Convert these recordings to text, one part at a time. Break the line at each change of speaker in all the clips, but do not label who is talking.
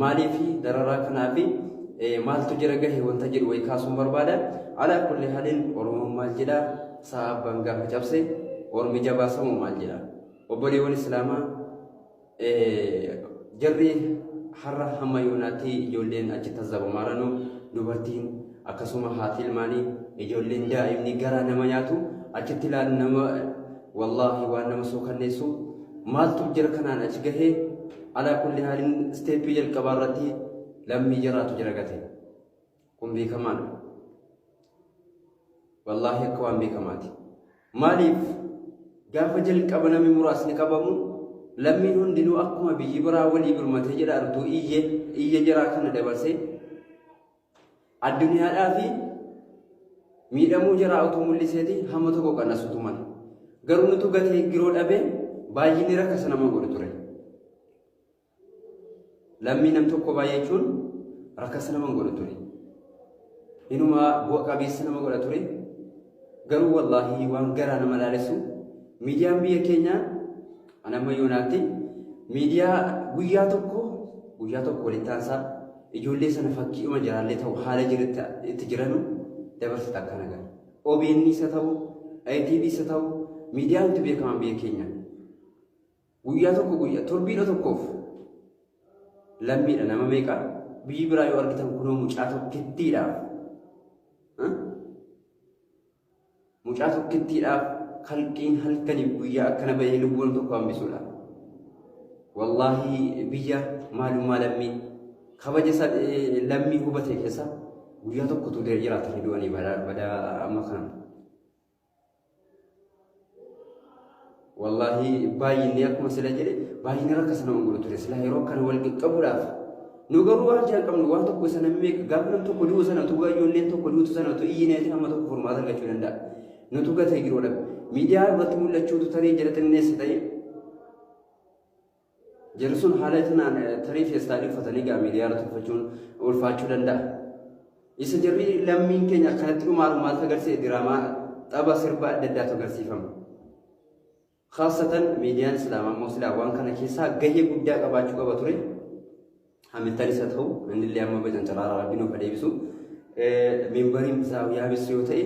Maaliif dararaa kanaa fi maaltu jira gahe wanta jedhu wayi kaasuun barbaada. Alaa kulli haalin Oromoon maal jedha? Sa'a abbaan gaafa cabse ormi jabaasamu maal jedha? Obboleewwan Islaamaa, jarri har'a hamma yoonaatti ijoolleen achi tazzabamaaranu, dubartiin akkasuma haati ilmaanii, ijoolleen daa'imni garaa nama nyaatu achitti ilaalu nama, wallaahi waan nama suukanneessu. Maaltu jara kanaan achi gahee? Alaa kulli haalin isteeppii jalqabaa irratti lammii jaraatu jara gate. Kun beekamaadha. Wallaahi akka waan beekamaati. Maaliif gaafa jalqaba namni muraasni qabamu lammiin hundinuu akkuma biyyi biraa walii birmatee jedha artuu iyye iyya jaraa kana dabarsee addunyaadhaa fi miidhamuu jaraa utuu mul'iseeti hamma tokko qannasutu mala. Garuu nutu gatee giroo dhabee baay'inni rakkasa nama godhu ture. Lammii nam tokko baay'achuun rakkasa nama godhu ture. Inuma bu'a qabeessa nama godha ture. Garuu wallaahi waan garaa nama laalessu, miidiyaan biyya keenyaa an amma yoonaatti miidiyaa guyyaa tokko guyyaa tokko walitti aansaa ijoollee sana fakkiidhuma jiraallee ta'u haala jirutti itti jiranu dabarsita akkana gara. OBN isa ta'u, ITV isa ta'u, miidiyaan nuti beekaman biyya keenyaa. Guyyaa tokko, guyyaa torbiidha tokkoof lammiidha nama meeqa biyyi biraa yoo argitan kunoo mucaa tokkittiidhaaf, mucaa tokkittiidhaaf kalqiin halkaniif guyyaa akkana bahee lubbuu nam tokko hambisuudha. Wallaahi biyya maalummaa lammii kabaja lammii hubate keessa guyyaa tokkotu jiraatanii du'anii badaa amma kana. Wallaahi baay'inni akkuma sila jedhe baay'inni rakkasa nama godhu ture sila yeroo akkana wal qaqqabuudhaaf. Nu garuu waan jaan qabnu waan tokko isa namni meeqa gaafa nam tokko du'u sana utuu ijoolleen tokko duutu sana utuu iyyineeti hamma tokko furmaata argachuu danda'a. Nutu gatee giroo dhabe. Miidiyaa irratti mul'achuutu tarii jala xinneessa ta'e, jarri sun haala kanaan tarii feestaalii uffatanii gaa miidiyaa irratti uffachuun ulfaachuu danda'a. Isa jarri lammiin keenya akkanatti dhumaaru maaltu agarsiisa? Diraamaa, tapha, sirba adda addaatu agarsiifama. Khaasatan miidiyaan Islaamaa immoo silaa waan kana keessaa gahee guddaa qabaachuu qaba ture. Hamiltanis haa ta'u, innillee amma bacancaraara, rabbi nuuf adeebisu. Mimbariin zaawiyaabis yoo ta'e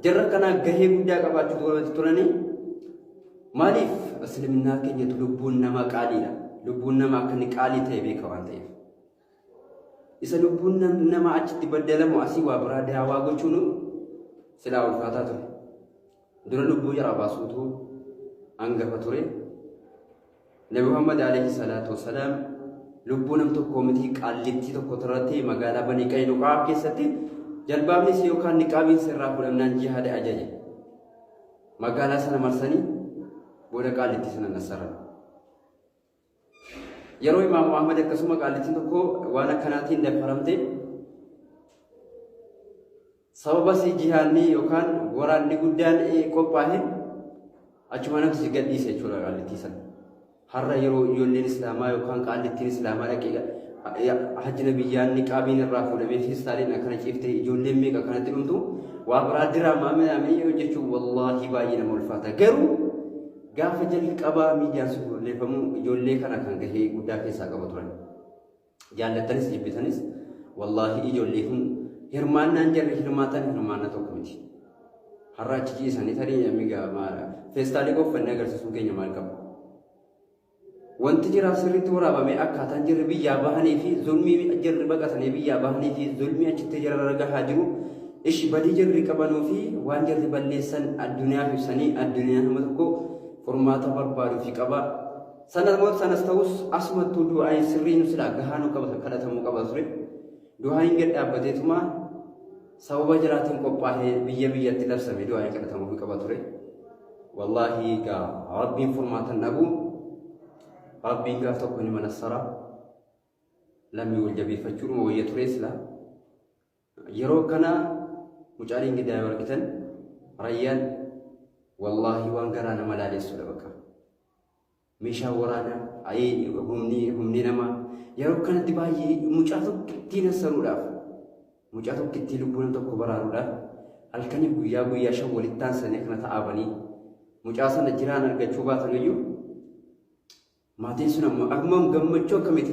jarra kanaa gahee guddaa qabaachuu qabatu turanii. Maaliif Isliminnaa keenyatu lubbuun namaa qaaliidha. Lubbuun namaa akka inni qaalii ta'e beeka waan ta'eef. Isa lubbuun namaa achitti baddalamu asii waa biraa daawaa gochuun silaa ulfaataa ture. Dura lubbuu jaraa baasuutu hangafa ture. Nabi Muhammad alayhi salaatu wasalaam lubbuu nam tokkoo miti qaallittii tokko irratti magaalaa Banii Qaynuqaa keessatti jalbaabnis yookaan niqaabiin sirraa fuudhamnaan jihaada ajaje. Magaalaa sana marsanii booda qaallittii sana nassaran. Yeroo Imaamu Ahmad akkasuma qaallittiin tokko waan akkanaatiin daffaramte, sababa si jihaanni yookaan waraanni guddaan qophaa'e achuma namtichi gadhiise jechuudha qaallittii sana. Har'a yeroo ijoolleen Islaamaa yookaan qaallittiin Islaamaa dhaqee hajjina biyyaan niqaabiin irraa fuudhamee feestaaliin akkana ciiftee ijoolleen meeqa akkanatti dhumtu, waa biraa diraamaa minaamini hojjechuun wallaahi baay'ee nama ulfaata. Garuu gaafa jalqabaa miidiyaan sun qulqulleeffamu ijoollee kana kan gahee guddaa keessaa qaba turan. Jaallattanis jibbitanis wallaahi ijoollee kun hirmaannaan jarri hirmaatan hirmaannaa tokko miti. Har'a achi ciisanii tarii namni feestaalii qoffannee agarsiisuun keenya maal qaba? Wanti jiraa sirriitti waraabamee akkaataan jarri biyyaa bahanii fi zulmii jarri baqatanii biyyaa bahanii fi zulmii achitti jararra gahaa jiru, ishi badii jarri qabanuu fi waan jarri balleessan addunyaaf ibsanii addunyaan nama tokko furmaata barbaaduu fi qaba. Sana sanas ta'us asumattuu du'aayin sirrii nu silaa gahaa nu qaba kadhatamuu qaba ture. Du'aayin gad dhaabbateetuma sababa jiraatiin qophaa'ee biyya biyyatti labsame du'aayin kadhatamuu qaba ture. Wallaahi gaa Rabbiin furmaatan dhabu, Rabbiin gaaf tokko ni manassara. Lammii wal jabeeffachuudhuma wayya ture sila. Yeroo kana mucaaleen gidaa yoo argitan rayyaan wallaahi waan garaa nama laalessuudha bakka. Meeshaa waraanaa, humni namaa yeroo kanatti baay'ee mucaa tokkittii nassaruudhaaf, mucaa tokkittii lubbuu nama tokko baraaruudhaaf halkanii guyyaa guyyaa 5 walitti aansanii kana ta'aabanii mucaa sana jiraan argachuu baatan iyyuu maatiin sun ammoo akkuma gammachuu akkamitti.